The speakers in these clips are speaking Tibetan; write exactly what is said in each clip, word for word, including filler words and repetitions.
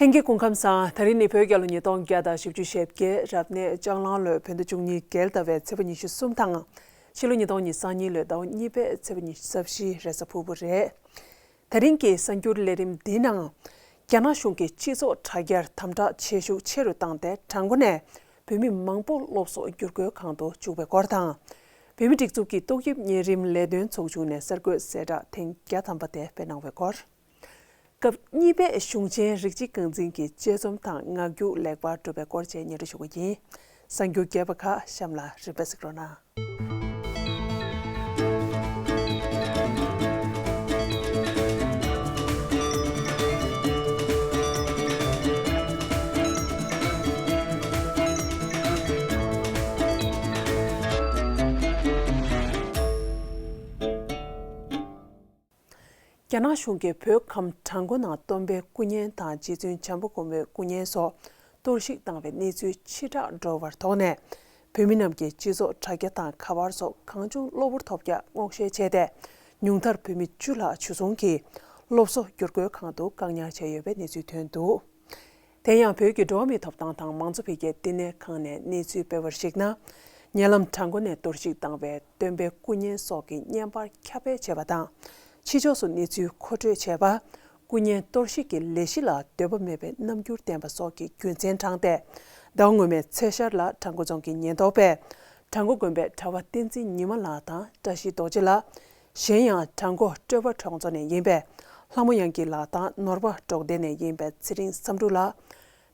ལྷན་རྒྱས་སྐུ་ཁམས་བཟང་། ད་རིང་ནི་བོད་རྒྱལ་ལོ་ཉིས་སྟོང་བརྒྱ་དང་བཞི་བཅུ་ཞེ་བརྒྱད། རབ་གནས་ལྕགས་གླང་ལོའི་བོད་ཟླ་བཅུ་གཉིས་རྒྱལ་ཟླ་བའི་ཚེས་པ་ཉི་ཤུ་གསུམ་དང་། ཕྱི་ལོ་ཉིས་སྟོང་ཉི་ཤུ་རྩ་གཉིས་ལོའི་ཟླ་བ་གཉིས་པའི་ཚེས་པ་ཉི་ཤུ་རྩ་བཞི་རེས་གཟའ་ཕུར་བུ་རེད། ད་རིང་གི་གསར་འགྱུར་ལས་རིམ་འདིའི་ནང་། རྒྱ་ནག་གཞུང་གིས་སྤྱི་ཚོགས་དྲ་རྒྱར་དམ་དྲག་བྱེད་ཤུགས་ཆེ་རུ་བཏང་སྟེ། བྲག་འགོ་ནས་བོད་མི་མང་པོ་སློབ་གསོ་བསྒྱུར་བཀོད་ཁང་དུ་བཅུག་པའི་སྐོར་དང་། བོད་མིའི་སྒྲིག་འཛུགས་ཀྱི་ཏོག་དབྱིབས་གཉན་རིམས་ལས་དོན་ཚོགས་ཆུང་ནས་གསར་འགོད་གསལ་བསྒྲགས་ཐེངས་བརྒྱ་ཐམ་པ་དེ་སྤེལ་གནང་བའི་སྐོར། སྐབས་གཉིས་པའི་གཞུང་ཆེན་རིགས་གཅིག་རྐང་འཛིན་གྱི་དཔྱད་རྩོམ་དང་ངག་རྒྱུགས་ལེགས་པར་གྲུབ་པའི་སྐོར་བཅས་སྙན་སྒྲོན་ཞུ་རྒྱུ་ཡིན། གསར་འགྱུར་རྒྱས་པ་ཁག་གཤམ་ལ་རིམ་པས་གཟིགས་རོགས་གནང་། རྒྱ་ནག་གཞུང་གིས་བོད་ཁམས་བྲག་འགོ་ནང་སྟོན་པའི་སྐུ་བརྙན་དང་རྗེ་བཙུན་བྱམས་པ་མགོན་པོའི་སྐུ་བརྙན་སོགས་གཏོར་བཤིག་བཏང་བའི་གནས་ཚུལ་ཕྱི་བསྒྲགས་འགྲོ་བར་དོགས་ནས། བོད་མི་རྣམས་ཀྱིས་སྤྱི་ཚོགས་དྲ་རྒྱ་དང་ཁ་པར་སོགས་གང་བྱུང་གློ་བུར་ཐོལ་རྒྱག་སྔོག་བཤེར་བྱས་ཏེ། ཉུང་མཐར་བོད་མི་བཅུ་ལྷག་འཇུ་བཟུང་གིས་སློབ་གསོ་བསྒྱུར་བཀོད་ཁང་དུ་བཀག་ཉར་བྱས་ཡོད་པའི་གནས་ཚུལ་ཐོན་འདུག་དེ་ཡང་བོད་ཀྱི་འགྲོ་བ་མིའི་ཐོབ་ཐང་དང་མང་གཙོ་འཕེལ་རྒྱས་བསྟི་གནས་ཁང་ནས་གནས་ཚུལ་སྤེལ་བར་གཞིགས་ན། ཉེ་ལམ་བྲག་འགོ་ནས་གཏོར་བཤིག་བཏང་བའི་སྟོན་པའི་སྐུ་བརྙན་སོགས་ཀྱི་བརྙན་པར་ཁྱབ་སྤེལ་བྱས་པ་དང་། ཕྱི་ཕྱོགས་སུ་གནས་ཚུལ་མཁོ་སྤྲོད་བྱས་པ། སྐུ་བརྙན་གཏོར་བཤིག་གི་ལས་གཞི་ལ་འདོད་པ་མེད་པའི་རྣམ་འགྱུར་བསྟན་པ་སོགས་ཀྱི་རྒྱུ་མཚན་དྲངས་ཏེ། ཟླ་བ་སྔོན་མའི་ཚེས་ཤར་ལ་བྲག་འགོ་རྫོང་གི་ཉེན་རྟོག་པས། བྲག་འགོ་དགོན་པའི་གྲྭ་པ་བསྟན་འཛིན་ཉི་མ་ལགས་དང་བཀྲ་ཤིས་རྡོ་རྗེ་ལགས། གཞན་ཡང་བྲག་འགོ་སྤྲོས་པ་གྲོང་ཚོ་ནས་ཡིན་པའི་ལྷ་མོ་དབྱངས་སྐྱིད་ལགས་དང་ནོར་བ་འབྲོག་སྡེ་ནས་ཡིན་པའི་ཚེ་རིང་བསམ་འགྲུབ་ལགས།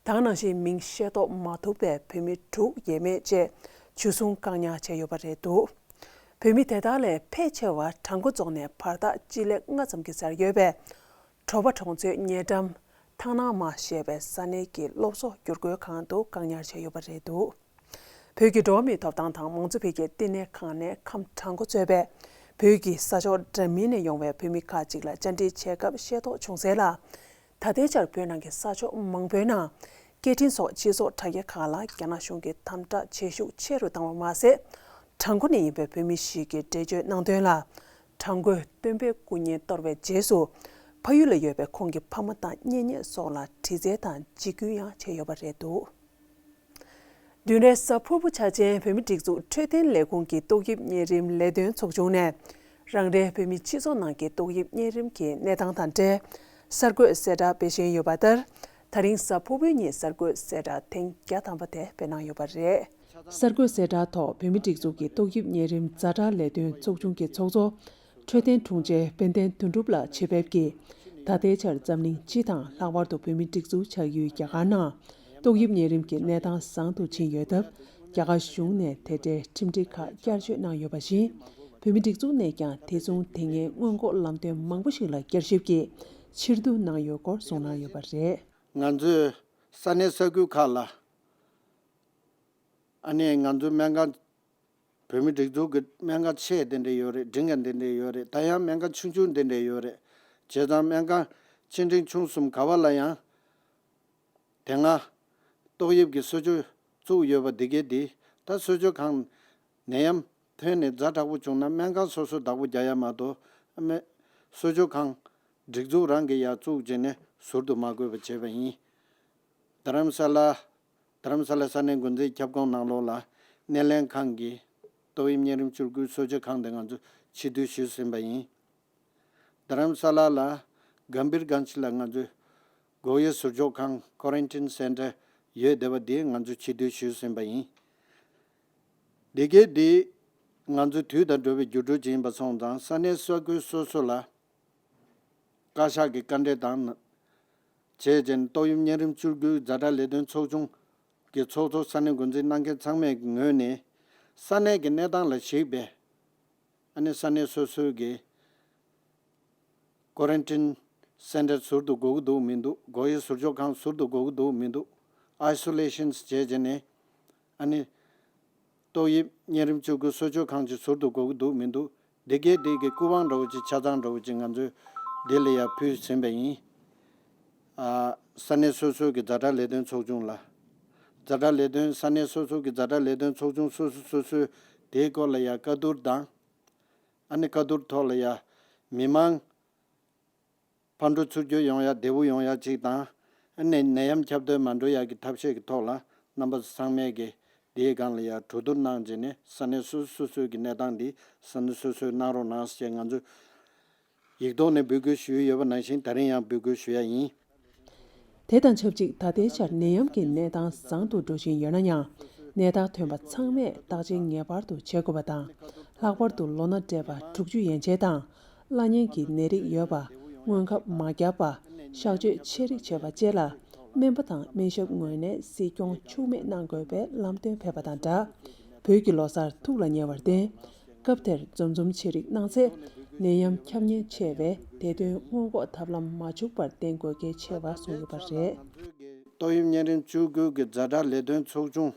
ད་ག་ནང་བཞིན་མིང་ཤེས་རྟོགས་མ་ཐུབ་པའི་བོད་མི་དྲུག་ཡས་མས་བཅས་འཇུ་བཟུང་བཀག་ཉར་བྱས་ཡོད་པ་རེད་འདུག་བོད་མི་དེ་དག་ལས་ཕལ་ཆེ་བ་བྲག་འགོ་རྫོང་ནས་བར་ཐག་སྤྱི་ལེ་ལྔ་ཙམ་གྱི་སར་ཡོད་པའི། གྲོ་པ་གྲོང་ཚོའི་ཉེ་འགྲམ་ཐང་ནང་མ་ཞེས་པའི་ས་གནས་ཀྱི་སློབ་གསོ་བསྒྱུར་བཀོད་ཁང་དུ་བཀག་ཉར་བྱས་ཡོད་པ་རེད་འདུག་བོད་ཀྱི་འགྲོ་བ་མིའི་ཐོབ་ཐང་དང་མང་གཙོ་འཕེལ་རྒྱས་བསྟི་གནས་ཁང་ནས་ཁམས་བྲག་འགོ་གཙོས་པའི་བོད་ཀྱི་ས་ཕྱོགས་འདྲ་མིན་ནས་ཡོང་བའི་བོད་མི་ཁག་ཅིག་ལ་བཅར་འདྲི་བྱེད་སྐབས་ཤེས་རྟོགས་བྱུང་གསལ་ལ། ད་ལྟའི་ཆར་བོད་ནང་གི་ས་ཕྱོགས་མང་པོའི་ནང་སྐད་འཕྲིན་སོགས་སྤྱི་ཚོགས་དྲ་རྒྱ་ཁག་ལ་རྒྱ་ནག་གཞུང་གིས་དམ་དྲག་བྱེད་ཤུགས་ཆེ་རུ་བཏང་བ་མ་ཟད། བྲག་འགོ་ནས་ཡིན་པའི་བོད་མི་ཞིག་གིས་འགྲེལ་བརྗོད་གནང་དོན་ལ། བྲག་འགོའི་སྟོན་པའི་སྐུ་བརྙན་གཏོར་བའི་རྗེས་སུ། ཕ་ཡུལ་ལ་ཡོད་པའི་ཁོང་གི་ཕ་མ་དང་གཉེན་ཉེ་སོགས་ལ་དྲི་རྩད་དང་འཇིགས་སྐུལ་ཡང་བྱས་ཡོད་པ་རེད་འདུག་བདུན་རེས་གཟའ་ཕུར་བུ་འཆར་ཅན་བོད་མིའི་སྒྲིག་འཛུགས་འཕྲོད་བསྟེན་ལས་ཁུངས་ཀྱི་ཏོག་དབྱིབས་གཉན་རིམས་ལས་དོན་ཚོགས་ཆུང་ནས། རང་རེའི་བོད་མིའི་སྤྱི་ཚོགས་ནང་གི་ཏོག་དབྱིབས་གཉན་རིམས་ཀྱི་གནས་སྟངས་དང་འབྲེལ། གསར་འགོད་གསལ་བསྒྲགས་སྤེལ་བཞིན་ཡོད་པ་ལྟར། ད་རིང་གཟའ་ཕུར་བུའི་ཉིན་གསར་འགོད་གསལ་བསྒྲགས་ཐེངས་བརྒྱ་ཐམ་པ་དེ་སྤེལ་གནང་ཡོད་པ་རེད། གསར་འགོད་གསལ་བསྒྲགས་ཐོག་བོད་མིའི་སྒྲིག་འཛུགས་ཀྱི་ཏོག་དབྱིབས་གཉན་རིམས་ཛ་དྲག་ལས་དོན་ཚོགས་ཆུང་གི་ཚོགས་གཙོ། འཕྲོད་བསྟེན་དྲུང་ཆེ་དཔལ་ལྡན་དོན་གྲུབ་ལགས་ཆེད་ཕེབས་ཀྱིས། ད་ལྟའི་ཆར་འཛམ་གླིང་སྤྱི་དང་ལྷག་པར་དུ་བོད་མིའི་སྒྲིག་འཛུགས་ཆགས་ཡུལ་རྒྱ་གར་ནང་། ཏོག་དབྱིབས་གཉན་རིམས་ཀྱི་གནས་སྟངས་བཟང་དུ་ཕྱིན་ཡོད་སྟབས། རྒྱ་གར་གཞུང་ནས་དེ་འབྲེལ་ཁྲིམས་སྒྲིག་ཁག་བསྐྱར་བཅོས་གནང་ཡོད་པ་བཞིན། བོད་མིའི་སྒྲིག་འཛུགས་ནས་ཀྱང་དེ་མཚུངས་དེ་སྔའི་སྔོན་འགོག་ལམ་སྟོན་མང་པོ་ཞིག་ལ་བསྐྱར་ཞིབ་ཀྱིས་ཕྱིར་བསྡུ་གནང་ཡོད་སྐོར་གསུངས་གནང་ཡོད་པ་རེད། ང་ཚོས་ས་གནས་ས་ཁུལ་ཁག་ལ། ཨ་ནི་ང་ཚོའི་སྨན་ཁང་། བོད་མིའི་སྒྲིག་འཛུགས་ཀྱི་སྨན་ཁང་ཆེ་དེ་འདྲ་ཡོད་རེད། འབྲིང་ག་དེ་འདྲ་ཡོད་རེད། ད་ཡང་སྨན་ཁང་ཆུང་ཆུང་དེ་འདྲ་ཡོད་རེད། བྱས་ཙང་སྨན་ཁང་ཆེ་འབྲིང་ཆུང་གསུམ་ག་བ་ལ་ཡང་དེ་སྔ་ཏོག་དབྱིབས་ཀྱི་གསོ་བཅོས་བཙུགས་ཡོད་པ་འདི་གས་འདི་ད་གསོ་བཅོས་ཁང་ནད་ཡམས་ཐོན་ནས་ཛ་དྲག་པོ་བྱུང་ན་སྨན་ཁང་སོ་སོས་བདག་པོ་རྒྱག་ཡ་མ་གཏོགས། ཨ་མེ། གསོ་བཅོས་ཁང་སྒྲིག་འཛུགས་རང་གིས་ཡར་བཙུགས་བྱས་ནས་ཟུར་དུ་མ་བཀོད་པ་བྱས་པ་ཡིན། རྡ་རམ་ས་ལ། རྡ་རམ་ས་ལ་ས་གནས་འགོ་འཛིན་ཁྱབ་ཁོངས་ནང་ལོགས་ལ་སྣེ་ལེན་ཁང་གི་ཏོག་དབྱིབས་གཉན་རིམས་བཅོས་སྐྱོང་གསོ་བཅོས་ཁང་དེ་ང་ཚོས་ཕྱིར་བསྡུ་ཞུས་ཟིན་པ་ཡིན། རྡ་རམ་ས་ལ་ལ་གམ་བིར་གྷན་ཇི་ལ་ང་ཚོས་སྒོག་དབྱེ་ཟུར་འཇོག་ཁང་Quarantine Center ཡོད་བསྡད་པ་དེ་ང་ཚོས་ཕྱིར་བསྡུ་ཞུས་ཟིན་པ་ཡིན། འདི་གའི་འདི་ང་ཚོ་དུས་དང་འགྲོ་བའི་འགྱུར་འགྲོས་ཡིན་པ་སོང་ཙང་ས་གནས་ས་ཁུལ་སོ་སོ་ལ། བཀའ་ཤག་གི་བཀའ་འབྲེལ་དང་། བྱས་རྗེས་ཏོག་དབྱིབས་གཉན་རིམས་བཅོས་སྐྱོང་ཛ་དྲག་ལས་དོན་ཚོགས་ཆུང་གི་ཚོགས་གཙོ་ས་གནས་འགོ་འཛིན་གནང་མཁན་ཚང་མའི་ངོས་ནས་ས་གནས་ཀྱི་གནས་སྟངས་ལ་གཞིགས་པའི་ཨ་ནི་ས་གནས་སོ་སོའི་གི་Quarantine Center ཟུར་དུ་དགོས་ཀྱི་འདུག་མི་འདུག་སྒོག་དབྱེ་ཟུར་འཇོག་ཁང་ཟུར་དུ་དགོས་ཀྱི་འདུག་མི་འདུག Isolations བྱས་རྗེས་ནས། ཨ་ནི། ཏོག་དབྱིབས་གཉན་རིམས་བཅོས་སྐྱོང་གསོ་བཅོས་ཁང་ཅིག་ཟུར་དུ་དགོས་ཀྱི་འདུག་མི་འདུག་འདི་གའི་འདི་གི་སྐུ་དབང་འདྲ་བོ་ཅིག་ཆ་ཚང་འདྲ་བོ་ཅིག་ང་ཚོས་འདི་ལ་ཡར་ཕུལ་ཟིན་པ་ཡིན། ཨ། ས་གནས་སོ་སོའི་གི་ཛ་དྲག་ལས་དོན་ཚོགས་ཆུང་ལ། ཛ་དྲག་ལས་དོན་ས་གནས་སོ་སོའི་གི་ཛ་དྲག་ལས་དོན་ཚོགས་ཆུང་སོ་སོ་སོ་སོས་དེའི་སྐོར་ལ་ཡར་བཀའ་བསྡུར་དང་། ཨ་ནི་བཀའ་བསྡུར་ཐོག་ལ་ཡར་མི་མང་ཕར་འགྲོ་ཚུར་སྐྱོད་ཡོང་ཡ་བདེ་པོ་ཡོང་ཡ་གཅིག་དང་། ཨ་ནི་ནད་ཡམས་ཁྱབ་གདལ་མ་འགྲོ་ཡག་གི་ཐབས་ཤེས་ཀྱི་ཐོག་ལ་རྣམ་པ་ཚོ་ཚང་མས་ཀྱི་འདིའི་སྒང་ལ་ཡ་གྲོས་བསྡུར་གནང་བྱས་ནས་ས་གནས་སོ་སོ་སོ་སོའི་གི་གནས་སྟངས་འདི་ས་གནས་སོ་སོས་གནང་རོགས་གནང་ཞེས་ང་ཚོས་ཡིག་ཐོག་ནས་འབོད་སྐུལ་ཞུས་ཡོད་པ་ནང་བཞིན་ད་རིང་ཡང་འབོད་སྐུལ་ཞུ་ཡ་ཡིན། དེ་དང་ཆབས་ཅིག་ད་ལྟའི་ཆར་ནད་ཡམས་ཀྱི་གནས་སྟངས་བཟང་དུ་འགྲོ་བཞིན་ཡོད་ན་ཡང་། ནད་རྟགས་ཐོན་པ་ཚང་མས་བརྟག་དཔྱད་ངེས་པར་དུ་བྱེད་དགོས་པ་དང་། ལྷག་པར་དུ་ལོ་ན་བགྲེས་པ་དྲུག་ཅུ་ཡན་ཆད་དང་། གླ་རྙིང་གི་ནད་རིགས་ཡོད་པ། སྔོན་ཁབ་མ་བརྒྱབ་པ། གཤག་བཅོས་ཆེ་རིགས་བྱས་པ་བཅས་ལ། སྨན་པ་དང་སྨན་ཞབས་ངོས་ནས་སྲིད་སྐྱོང་འཕྱུགས་མེད་གནང་དགོས་པའི་ལམ་སྟོན་ཕེབས་པ་དང་སྦྲགས། བོད་ཀྱི་ལོ་གསར་ཐུགས་ལ་ཉེ་བར་བརྟེན། སྐབས་དེར་འཛོམས་འཛོམས་བྱེད་རིགས་གནང་ཚེ། ནད་ཡམས་ཁྱབ་ཉེན་ཆེ་བས་དེ་དོན་སྔོན་འགོག་ཐབས་ལམ་མ་འཆུག་པར་བསྟེན་དགོས་གལ་ཆེ་བ་གསུངས་ཡོད་པ་རེད། ཏོག་དབྱིབས་གཉན་རིམས་བཅུ་དགུ་གི་ཛ་དྲག་ལས་དོན་ཚོགས་ཆུང་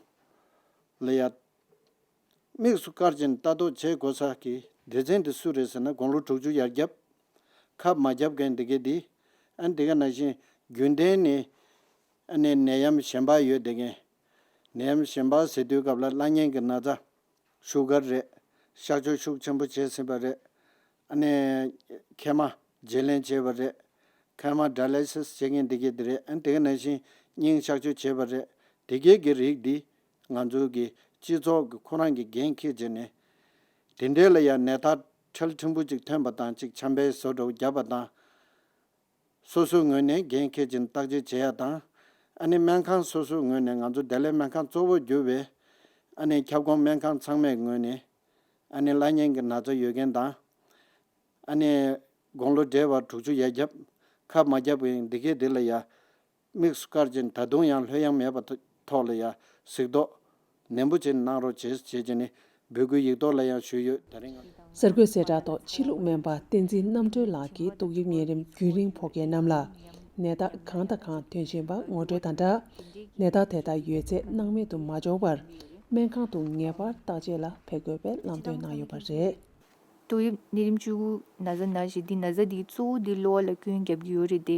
ལ་ཡ། དམིགས་སུ་བཀར་ཅིང་ལྟ་རྟོག་བྱེད་དགོས་ས་ཀྱི་སྡེ་ཚན་དེ་སུ་རེད་ཟེར་ན། དགུང་ལོ་དྲུག་ཅུ་ཡར་རྒྱབ། ཁབ་མ་བརྒྱབ་མཁན་འདི་གས་འདི། ཨ་ནི་དེ་ག་ནང་བཞིན་རྒྱུན་ལྡན་ནས་ཨ་ནི་ནད་ཡམས་གཞན་པ་ཡོད་བསྡད་མཁན། ནད་ཡམས་གཞན་པ་ཟེར་དུས་སྐབས་ལ་གླ་རྙིང་གི་ན་ཚ། ཤུ་གར་རེད། གཤག་བཅོས་ཤུགས་ཆེན་པོ་བྱས་ཟིན་པ་རེད། ཨ་ནི་མཁལ་མ་བརྗེ་ལེན་བྱས་པ་རེད། མཁལ་མ་ཌ་ཡ་ལི་སིས་བྱེད་མཁན་འདི་གས་འདི་རེད། ཨ་ནི་དེ་ག་ནང་བཞིན་སྙིང་གཤག་བཅོས་བྱས་པ་རེད། དེ་གས་ཀྱི་རིགས་འདི་ང་ཚོ་གི་སྤྱི་ཚོགས་ཀྱི་ཁོ་རང་གི་འགན་འཁྱེར་བྱས་ནས། དེ་འདྲའི་ལ་ཡང་ནད་རྟགས་ཁྲལ་ཕྲན་བུ་ཅིག་ཐོན་པ་དང་ཅིག་ཆམ་པའི་བཟོ་འདྲ་བོ་བརྒྱབ་པ་དང་། སོ་སོའི་ངོས་ནས་འགན་འཁྱེར་ཅིང་བརྟག་དཔྱད་བྱེད་ཡ་དང་། ཨ་ནི་སྨན་ཁང་སོ་སོའི་ངོས་ནས་ང་ཚོ་བདེ་ལེགས་སྨན་ཁང་གཙོ་བོར་གྱུར་བའི་ཨ་ནི་ཁྱབ་ཁོངས་སྨན་ཁང་ཚང་མའི་ངོས་ནས་ཨ་ནི་གླ་རྙིང་གི་ན་ཚ་ཡོད་མཁན་དང་། ཨ་ནི་དགུང་ལོ་བགྲེས་པ་དྲུག་ཅུ་ཡར་རྒྱབ། ཁབ་མ་བརྒྱབ་པའི་འདི་གས་འདི་ལ་ཡ། དམིགས་སུ་བཀར་ཅིང་ད་དུང་ཡང་ལྷོད་ཡངས་མེད་པ་ཐོག་ལ་ཡ་གཟིགས་རྟོག་ནན་པོ་ཅིག་གནང་རོགས་བྱེད་ཅེས་བྱས་ནས་འབོད་སྐུལ་ཡིག་ཐོག་ལ་ཡང་ཞུས་ཡོད། ད་རིང་། གསར་འགོད་གསལ་བསྒྲགས་ཐོག་ཕྱི་ལུགས་སྨན་པ་བསྟན་འཛིན་རྣམ་གྲོལ་ལགས་ཀྱིས་ཏོག་དབྱིབས་གཉན་རིམས་རྒྱུན་རིང་ཕོག་མཁན་རྣམས་ལ་ནད་རྟགས་གང་དང་གང་ཐོན་བཞིན་པ་ངོ་སྤྲོད་དང་སྦྲགས། ནད་རྟགས་དེ་དག་ཡོད་ཚད་སྣང་མེད་དུ་མ་འཇོག་པར་སྨན་ཁང་དུ་ངེས་པར་བརྟག་དཔྱད་ལ་ཕེབས་དགོས་པའི་ལམ་སྟོན་གནང་ཡོད་པ་རེད། ཏོག་དབྱིབས་གཉན་རིམས་བཅུ་དགུ་ན་ཚ་ན་བཞིན་འདི་ན་ཚ་འདི་གཙོ་བོ་འདི་གློ་བ་ལ་སྐྱོན་རྒྱབ་ཀྱི་ཡོད་རེད་དེ།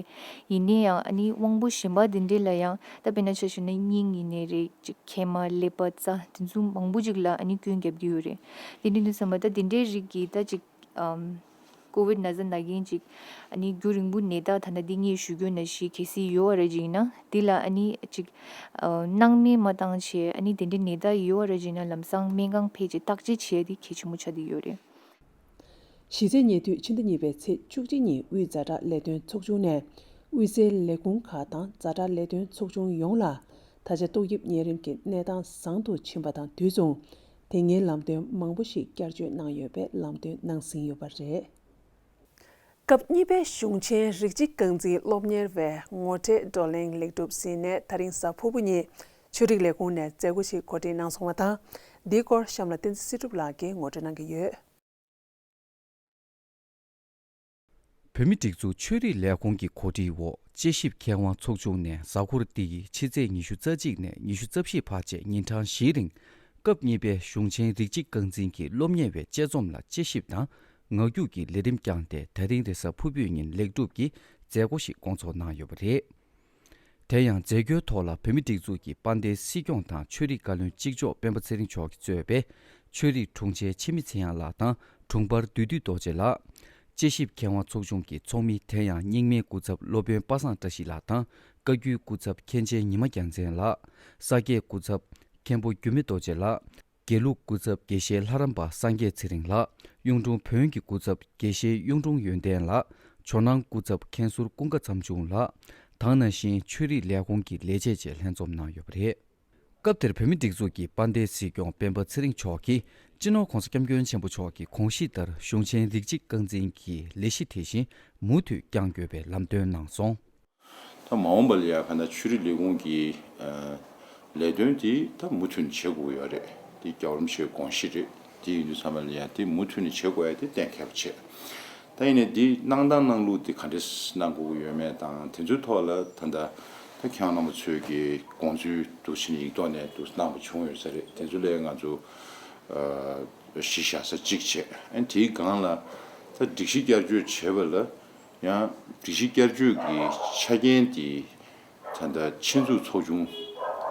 ཡིན་ནའི་ཡང་ཨ་ནི་དབང་པོ་གཞན་པ་འདི་འདྲས་ལ་ཡང་ད་དཔེར་ན་ཆ་བཞག་ན་སྙིང་ཡིན་ནའི་རེད། ཅིག་མཁལ་མ་ཀླད་པ་རྩ་འདི་ཚོ་མང་པོ་ཅིག་ལ་ཨ་ནི་སྐྱོན་རྒྱབ་ཀྱི་ཡོད་རེད། དེ་འདྲ་དུས་ཙམ་པ་ད་འདི་འདྲའི་རིགས་ཀྱི་ད་ཅིག་ཨམ། ཀོ་ཝིད་ན་ཚ་ན་མཁན་ཅིག་ཨ་ནི་རྒྱུན་རིང་པོ་ནད་རྟགས་ད་ལྟ་འདི་ངས་ཞུ་རྒྱུ་ན་བཞིན་གལ་སྲིད་ཡོད་པ་རེད་ཅིག་ཡིན་ན་འདི་ལ་ཨ་ནི་ཅིག་ཨ། སྣང་མེད་མ་བཏང་བྱས་ཨ་ནི་དེ་འདྲའི་ནད་རྟགས་ཡོད་པ་རེད་ཅིག་ཡིན་ན་ལམ་སང་སྨན་ཁང་ཕེབས་བྱས་བརྟག་དཔྱད་བྱས་ཏེ་གལ་ཆེན་པོ་ཆགས་བསྡད་ཡོད་རེད། གཞི་རྩའི་ཉེ་དུས་ཕྱི་ཟླ་གཉིས་པའི་ཚེས་བཅུ་གཅིག་ཉིན་དབུས་ཛ་དྲག་ལས་དོན་ཚོགས་ཆུང་ནས་དབུས་སའི་ལས་ཁུངས་ཁག་དང་ཛ་དྲག་ལས་དོན་ཚོགས་ཆུང་ཡོངས་ལ་ད་ཆ་ཏོག་དབྱིབས་གཉན་རིམས་ཀྱི་གནས་སྟངས་བཟང་དུ་ཕྱིན་པ་དང་དུས་མཚུངས་དེ་སྔའི་ལམ་སྟོན་མང་པོ་ཞིག་བསྐྱར་བཅོས་གནང་ཡོད་པའི་ལམ་སྟོན་གནང་ཟིན་ཡོད་པ་རེད། སྐབས་གཉིས་པའི་གཞུང་ཆེན་རིགས་གཅིག་རྐང་འཛིན་སློབ་གཉེར་བའི་ངོ་སྤྲོད་བགྲོ་གླེང་ལེགས་གྲུབ་ཟིན་ནས་ད་རིང་གཟའ་ཕུར་བུ་ཉིན་ཆོས་རིག་ལས་ཁུངས་ནས་མཛད་སྒོ་ཞིག་གོ་སྒྲིག་གནང་སོང་བ་དང་། འདིའི་སྐོར་གཤམ་ལ་བསྟན་འཛིན་སྲིད་སྒྲུབ་ལགས་ཀྱིས་ངོ་སྤྲོད་གནང་གི་ཡོད། བོད་མིའི་སྒྲིག་འཛུགས་ཆོས་རིག་ལས་ཁུངས་ཀྱི་གོ་སྒྲིག་འོག་དཔྱད་ཞིབ་མཁས་དབང་ཚོགས་ཆུང་ནས་གཟའ་འཁོར་འདིའི་ཕྱི་ཚེས་ཉི་ཤུ་རྩ་གཅིག་ནས་ཉི་ཤུ་རྩ་བཞི་བར་བཅས་ཉིན་གྲངས་བཞིའི་རིང་སྐབས་གཉིས་པའི་གཞུང་ཆེན་རིགས་གཅིག་རྐང་འཛིན་གྱི་སློབ་གཉེར་བའི་དཔྱད་རྩོམ་ལ་དཔྱད་ཞིབ་དང་ངག་རྒྱུགས་ཀྱི་ལས་རིམ་བསྐྱངས་ཏེ་ད་རིང་རེས་གཟའ་ཕུར་བུའི་ཉིན་ལེགས་གྲུབ་ཀྱིས་མཛད་སྒོ་ཞིག་སྐོང་ཚོགས་གནང་ཡོད་པ་རེད། དེ་ཡང་མཛད་སྒོའི་ཐོག་ལ་བོད་མིའི་སྒྲིག་འཛུགས་ཀྱི་དཔལ་ལྡན་སྲིད་སྐྱོང་དང་ཆོས་རིག་བཀའ་བློན་གཅིག་ལྕོགས་སྤེན་པ་ཚེ་རིང་མཆོག་གིས་གཙོས་པའི་ཆོས་རིག་དྲུང་ཆེ་འཆི་མེད་ཚེ་དབྱངས་ལགས་དང་དྲུང་འཕར་བདུད་འདུལ་རྡོ་རྗེ་ལགས། དཔྱད་ཞིབ་མཁས་དབང་ཚོགས་ཆུང་གི་ཚོགས་མི་དེ་ཡང་རྙིང་མའི་སྐུ་ཚབ་སློབ་དཔོན་པ་སངས་བཀྲ་ཤིས་ལགས་དང་བཀའ་བརྒྱུད་སྐུ་ཚབ་མཁན་ཆེན་ཉི་མ་རྒྱལ་མཚན་ལགས། ས་སྐྱའི་སྐུ་ཚབ་མཁན་པོ་འགྱུར་མེད་རྡོ་རྗེ་ལགས། དགེ་ལུགས་སྐུ་ཚབ་དགེ་བཤེས་ལྷ་རམས་པ་སངས་རྒྱས་ཚེ་རིང་ལགས། གཡུང་དྲུང་བོན་གྱི་སྐུ་ཚབ་དགེ་བཤེས་གཡུང་དྲུང་ཡོན་ཏན་ལགས། ཇོ་ནང་སྐུ་ཚབ་མཁན་ཟུར་ཀུན་དགའ་མཚམས་ཆུང་ལགས། དེ་ནང་བཞིན་ཆོས་རིག་ལས་ཁུངས་ཀྱི་ལས་བྱེད་བཅས་ལྷན་འཛོམས་གནང་ཡོད་པ་རེད། སྐབས་དེར་བོད་མིའི་སྒྲིག་འཛུགས་ཀྱི་དཔལ་ལྡན་སྲིད་སྐྱོང་སྤེན་པ་ཚེ་རིང་མཆོག་གིས་སྤྱི་ནོར་༧གོང་ས་༧སྐྱབས་མགོན་ཆེན་པོ་མཆོག་གི་དགོངས་གཞི་ལྟར་གཞུང་ཆེན་རིགས་གཅིག་རྐང་འཛིན་གྱི་ལས་གཞི་དེ་བཞིན་མུ་མཐུད་བསྐྱང་དགོས་པའི་ལམ་སྟོན་གནང་སོང་། ད་མ་འོངས་པ་ལ་ཡ་ག་ན་ཆོས་རིག་ལས་ཁུངས་ཀྱི་ཨ་ལས་དོན་དེ་ད་མུ་མཐུད་བྱེད་དགོས་ཡོད་རེད། དེ་རྒྱལ་བ་རིན་པོ་ཆེའི་དགོངས་གཞི་རེད། དེ་ཡིན་དུས་ཚང་མ་ལ་ཡ་དེ་མུ་མཐུད་ནས་བྱེད་དགོས་ཡ་དེ་གཏན་འཁེལ་བ་བྱེད། ད་ཡིན་ནའི་དེ་གནང་སྟངས་གནང་ལུགས་དེ་ག་འདྲས་གནང་དགོས་ཀྱི་ཡོད་མེད་དང་དེ་ཚོའི་ཐོག་ལ་ད་ལྟ་ད་ཁྱེད་རང་རྣམ་པ་ཚོས་ཀྱི་དགོངས་ཚུལ་འདུག་ཕྱིན་ཡིག་ཐོག་ནས་འདུག་གནང་བ་བྱུང་ཡོད་ས་རེད། དེ་ཚོ་ལ་ང་ཚོ་ཨ་གཞི་བཞག་ས་གཅིག་བྱས། ཨ་དེའི་སྒང་ལ་ད་སྒྲིག་གཞི་བསྐྱར་བཅོས་བྱས་པ་ལ། ཡང་སྒྲིག་གཞི་བསྐྱར་བཅོས་ཀྱི་ཆ་རྐྱེན་དེ་ད་ལྟ་ཆེད་འཛུགས་ཚོགས་ཆུང་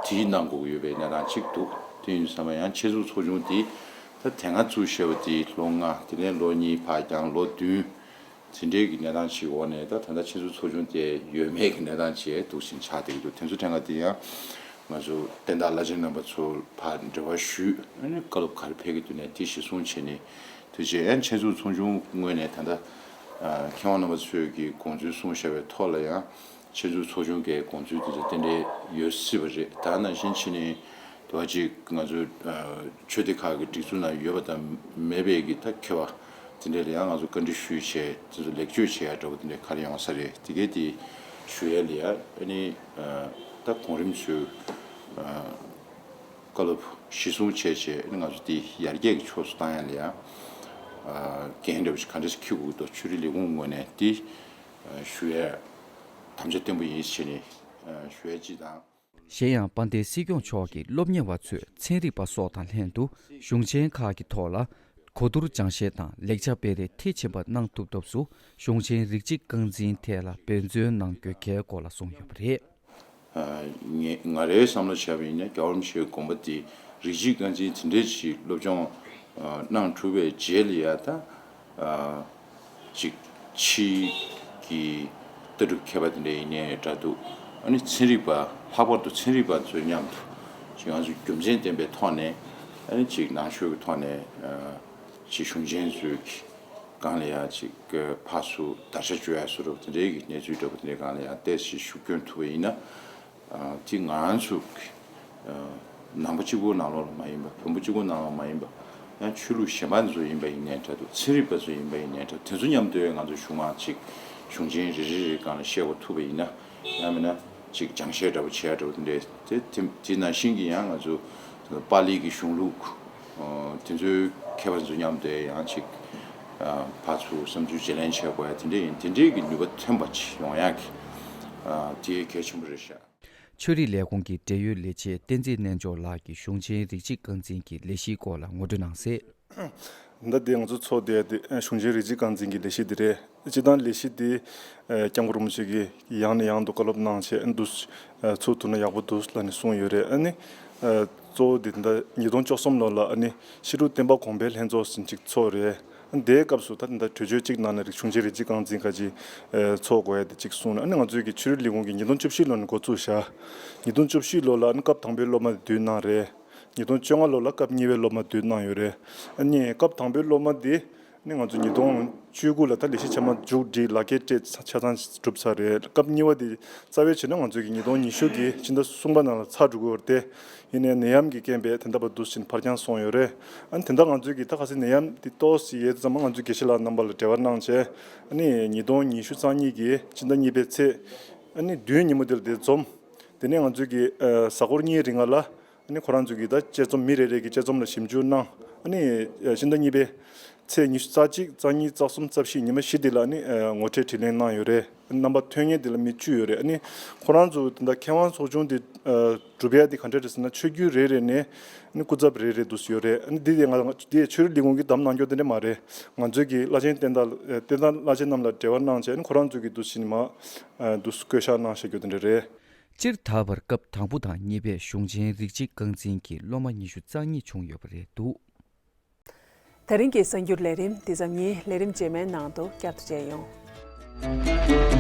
དེས་གནང་དགོས་ཀྱི་ཡོད་པའི་གནས་སྟངས་གཅིག་འདུག་དེ་ཡིན་དུས་ཙམ་པ་ཡང་ཆེད་འཛུགས་ཚོགས་ཆུང་དེ་ད་དེ་སྔ་བཙུགས་བཞག་པ་དེ་ལོ་ལྔ། དེ་ནས་ལོ་གཉིས་ཕར་འགྱངས་ལོ་བདུན། དེ་འདྲའི་གི་གནས་སྟངས་ཤིག་འོག་ནས་ད་ད་ལྟ་ཆེད་འཛུགས་ཚོགས་ཆུང་དེ་ཡོད་མེད་ཀྱི་གནས་སྟངས་ཅིག་འདུག་བཞིན་ཆགས་བསྡད་ཀྱི་འདུག་དེ་ཚོ་ཐད་ཀ་དེ་ཡང་ང་ཚོ་བསྟན་བདག་བླ་ཆེན་རྣམ་པ་ཚོར་ཕར་འབྲེལ་བ་ཞུས། ཨ་ནི་བཀའ་སློབ་ག་རེ་ཕེབས་ཀྱི་འདུག་ནས་དེ་གཞིར་བཟུང་བྱས་ནས་དུས་ཆེན་ཨན་ཆེད་འཛུགས་ཚོགས་ཆུང་ངོས་ནས་ད་ལྟ་མཁས་དབང་རྣམ་པ་ཚོས་ཀྱི་དགོངས་ཚུལ་གསུངས་བཞག་པའི་ཐོག་ལ་ཡང་ཆེད་འཛུགས་ཚོགས་ཆུང་གི་དགོངས་ཚུལ་དེ་ཚོ་ཏན་ཏན་ཡོད་སྲིད་པ་རེད། ད་ནང་བཞིན་བྱས་ནས་དུ་བ་ཅིག་ང་ཚོའི་ཆོས་སྡེ་ཁག་གི་སྒྲིག་འཛུགས་ནང་ཡོད་པ་དང་མེད་པའི་གི་ད་ཁྱད་པར་དེ་འདྲ་ལ་ཡང་ང་ཚོ་བཀའ་འདྲི་ཞུས་བྱས་དེ་ཚོ་ལེགས་བཅོས་བྱེད་ཡ་འདྲ་པོ་དེ་འདྲ་ག་རེ་ཡོང་ས་རེད། དེ་གའི་དེ་ཞུ་ཡ་ལ་ཡ་ཨ་ནི་ད་གོང་རིམ་ཚོས་བཀའ་སློབ་གཞིར་བཟུང་བྱས་བྱས་ཨ་ནི་ང་ཚོ་དེ་ཡར་རྒྱས་ཀྱི་ཕྱོགས་སུ་བཏང་ཡ་ལ་ཡ་འགན་འདྲ་པོ་ཞིག་ག་འདྲ་ཞིག་འཁྱེར་དགོས་ཀྱི་འདུག་ཆོས་རིག་ལས་ཁུངས་ངོས་ནས་དེ་ཞུ་ཡ་དམ་བཅའ་བརྟན་པོ་ཡིན་བྱས་ནས་ཞུ་ཡ་གཅིག་དང་། གཞན་ཡང་དཔལ་ལྡན་སྲིད་སྐྱོང་མཆོག་གིས་སློབ་གཉེར་བ་ཚོས་ཚན་རིག་པ་སོགས་དང་ལྷན་དུ་གཞུང་ཆེན་ཁག་གི་ཐོག་ལ་གོ་བསྡུར་སྦྱང་བཤད་དང་ལེགས་ཆ་སྤེལ་རེས་མཐིལ་ཕྱིན་པ་གནང་ཐུབ་ཐབས་སུ་གཞུང་ཆེན་རིགས་གཅིག་རྐང་འཛིན་ཐད་ལ་འབད་བརྩོན་གནང་དགོས་གལ་སྐོར་ལ་གསུངས་ཡོད་པ་རེད། ཨ། ངས་ང་རའི་བསམ་བློ་བྱས་པ་ཡིན་ན་རྒྱལ་བ་རིན་པོ་ཆེའི་དགོངས་པ་དེ་རིགས་གཅིག་རྐང་འཛིན་དེ་འདྲའི་ཞིག་སློབ་སྦྱོང་ཨ་གནང་གྲུབ་པའི་རྗེས་ལ་ཡ་ད། ཨ། ཅིག་ཕྱིའི་གི་ལྟ་གྲུབ་མཁས་པ་དེ་འདྲ་ཡིན་ནའི་འདྲ་འདུག་ཨ་ནི་ཚན་རིག་པ་ལྷག་པར་དུ་ཚན་རིག་པ་ཚོའི་མཉམ་དུ་ཅིག་ང་ཚོས་རྒྱུ་མཚན་ལྡན་པའི་ཐོག་ནས་ཨ་ནི་ཅིག་ནང་ཆོས་ཀྱི་ཐོག་ནས་ཨ་ཅིག་གཞུང་ཆེན་ཚོའི་གི་སྒང་ལ་ཡ་ཅིག་ཕར་ཚུར་བརྡར་ཤ་གཅོད་ཡ་བཟོ་འདྲ་པོ་དེ་འདྲའི་གི་གནས་ཚུལ་འདྲ་པོ་དེ་འདྲའི་སྒང་ལ་ཡ་ཏོག་ཙམ་ཞིག་ཤུགས་སྐྱོན་ཐུབ་པ་ཡིན་ན། ཨ། དེ་ང་རང་ཚོ་གི་ཨ་ནང་པ་གཅིག་པོ་ནང་ལོགས་ལ་མ་ཡིན་པ། བོན་པོ་གཅིག་པོ་ནང་ལོགས་མ་ཡིན་པ། ཡང་ཆོས་ལུགས་གཞན་པ་ཚོ་ཡིན་པ་ཡིན་ནའི་འདྲ་འདུག་ཚན་རིག་པ་ཚོ་ཡིན་པ་ཡིན་ནའི་འདྲ། དེ་ཚོ་མཉམ་དུ་ང་ཚོ་གཞུང་མང་ཅིག་གཞུང་ཆེན་རེ་རེ་རེའི་སྒང་ལ་བཤད་དགོས་ཐུབ་པ་ཡིན་ན། ཡང་མིན་ན་ཅིག་སྦྱང་བཤད་འདྲ་པོ་བྱེད་ཡ་འདྲ་པོ་དེ་འདྲས་དེ་དེ་དེ་ནང་བཞིན་གྱི་ཡང་ང་ཚོ་པཱ་ལི་གི་གཞུང་ལུགས་ཨ་དེ་ཚོའི་མཁས་པ་ཚོ་མཉམ་དུ་ཡང་ཅིག་ཨ་ཕར་ཚུར་བསམ་ཚུལ་བརྗེ་ལེན་བྱེད་དགོས་ཡ་དེ་འདྲས་ཡིན། དེ་འདྲས་ཀྱི་ནུས་པ་ཐོན་པ་ཅིག་ཡོང་ཡ་གི་ཨ་དེ་གལ་ཆེན་པོ་རེད་ཤག་ཆོས་རིག་ལས་ཁུངས་ཀྱི་འབྲེལ་ཡོད་ལས་བྱེད་བསྟན་འཛིན་རྣལ་འབྱོར་ལགས་ཀྱིས་གཞུང་ཆེན་རིགས་གཅིག་རྐང་འཛིན་གྱི་ལས་གཞིའི་སྐོར་ལ་ངོ་སྤྲོད་གནང་གསལ། ད་ལྟ་ང་ཚོ་ཚོགས་བསྡད་དེ་གཞུང་ཆེན་རིགས་གཅིག་རྐང་འཛིན་གྱི་ལས་གཞི་འདི་རེད། སྤྱིར་བཏང་ལས་གཞི་འདི་སྐྱབས་མགོན་རིན་པོ་ཆེ་གིས་ཡང་ནས་ཡང་དུ་བཀའ་སློབ་གནང་བྱས་འདུག་ཚུགས་ཐུབ་ན་ཡག་པོ་འདུག་ལབ་ནས་གསུངས་ཡོད་རེད། ཨ་ནི་གཙོ་བོ་འདི་ད་ཉིས་སྟོང་བཅུ་གསུམ་ལོ་ལ་ཨ་ནི་ཕྱི་དྲོ་བསྟན་པ་གོང་འཕེལ་ལྷན་ཚོགས་ཟེར་ཅིག་ཚོགས་རེད། དེའི་སྐབས་སུ་ད་ད་གྲོས་ཆོད་གཅིག་ནང་ནས་རིག་གཞུང་ཆེན་རིགས་གཅིག་རྐང་འཛིན་ཁ་ཅིག་ཚོགས་དགོས་ཡ་དེ་གཅིག་གསུངས་ནས། ཨ་ནི་ང་ཚོའི་གི་ཆོས་རིག་ལས་ཁུངས་ཀྱིས་ཉིས་སྟོང་བཅུ་བཞི་ལོ་ནས་འགོ་བཙུགས་བཞག་ཉིས་སྟོང་བཅུ་བཞི་ལོ་ལ་ཨ་ནི་སྐབས་དང་པོའི་སློབ་མ་དེ་བསྡུས་གནང་རེད། ཉིས་སྟོང་བཅོ་ལྔ་ལོ་ལ་སྐབས་གཉིས་པའི་སློབ་མ་བསྡུས་གནང་ཡོད་རེད། ཨ་ནི་སྐབས་དང་པོའི་སློབ་མ་དེ་ནི་ང་ཚོ་ཉིས་སྟོང་བཅུ་དགུ་ལ་ད་ལས་གཞི་ཆ་མ་མཇུག་སྒྲིལ་ལག་འཁྱེར་སྤྲད་ཆ་ཚང་གྲུབ་ཚར་རེད། སྐབས་གཉིས་པ་དེ་རྩ་བའི་བྱས་ན་ང་ཚོའི་གི་ཉིས་སྟོང་ཉི་ཤུ་གི་ཕྱི་ཟླ་གསུམ་པ་ནང་ལ་ཚར་འགྲོ་གི་ཡོད་རེད་དེ། ཡིན་ནའི་ནད་ཡམས་ཀྱི་རྐྱེན་པས་དེ་འདྲ་བར་དུ་ཕྱིན་ཕར་འགྱངས་སོང་ཡོད་རེད། ཨ་ནི་དེ་འདྲ་ང་ཚོའི་གི་ད་ག་ཚོད་ནད་ཡམས་དེ་ཏོག་ཙམ་ཡོད་ཙམ་ང་ཚོའི་དགེ་བཤེས་ལགས་རྣམ་པ་ལ་འབྲེལ་བ་གནང་བྱས། ཨ་ནི་ཉིས་སྟོང་ཉི་ཤུ་རྩ་གཉིས་ཀྱི་ཕྱི་ཟླ་གཉིས་པའི་ཚེས་ཨ་ནི་བདུན་ཉིན་མོ་དེ་ལ་དེ་འཛོམས། དེ་ནས་ང་ཚོའི་གི་ཨ་གཟའ་འཁོར་གཉིས་རིང་ལ་ཨ་ནི་ཁོ་རང་ཚོའི་གི་ད་དཔྱད་རྩོམ་མི་རེ་རེ་གི་དཔྱད་རྩོམ་ལ་ཞིབ་འཇུག་གནང་། ཨ་ནི་ཨ་ཕྱི་ཟླ་གཉིས་པའི་ཚེས་ཉི་ཤུ་རྩ་གཅིག་རྩ་གཉིས་རྩ་གསུམ་རྩ་བཞི་ཉི་མ་བཞི་དེ་ལ་ཨ་ནི་ཨ་ངོ་སྤྲོད་དྲིས་ལན་གནང་ཡོད་རེད། རྣམ་པ་ཐོན་མཁན་དེ་ལ་མི་བཅུ་ཡོད་རེད། ཨ་ནི་ཁོ་རང་ཚོ་དེ་འདྲ་མཁས་དབང་ཚོགས་ཆུང་དེ་ཨ་གྲུབ་ཡ་དེ་ག་འདྲ་རེད་ཟེར་ན་ཆོས་བརྒྱུད་རེ་རེ་ནས་ཨ་ནི་སྐུ་ཚབ་རེ་རེ་འདུག་སེ་ཡོད་རེད། ཨ་ནི་འདི་དེ་ང་ང་འདི་ཆོས་རིག་ལས་ཁུངས་ཀྱིས་བདམས་གནང་རྒྱུ་དེ་འདྲ་མ་རེད། ང་ཚོའི་གི་བླ་ཆེན་བསྟན་བདག་ཨ་བསྟན་བདག་བླ་ཆེན་རྣམས་ལ་འབྲེལ་བ་གནང་བྱས་ཨ་ནི་ཁོ་རང་ཚོའི་གི་འདུག་སེ་ནི་མ་ཨ་འདུག་སེ་བསྐོ་བཞག་གནང་བཞག་རྒྱུ་དེ་འདྲ་རེད། སྤྱིར་ད་བར་སྐབས་དང་པོ་དང་གཉིས་པའི་གཞུང་ཆེན་རིགས་གཅིག་རྐང་འཛིན་གྱི་སློབ་མ་ཉི་ཤུ་རྩ་གཉིས་བྱུང་ཡོད་པ་རེད་འདུག་དེ་རིང་གི་གསར་འགྱུར་ལས་རིམ་འདི་ཙམ་ཡིན། ལས་རིམ་རྗེས་མའི་ནང་དུ་བསྐྱར་དུ་མཇལ་ཡོང་།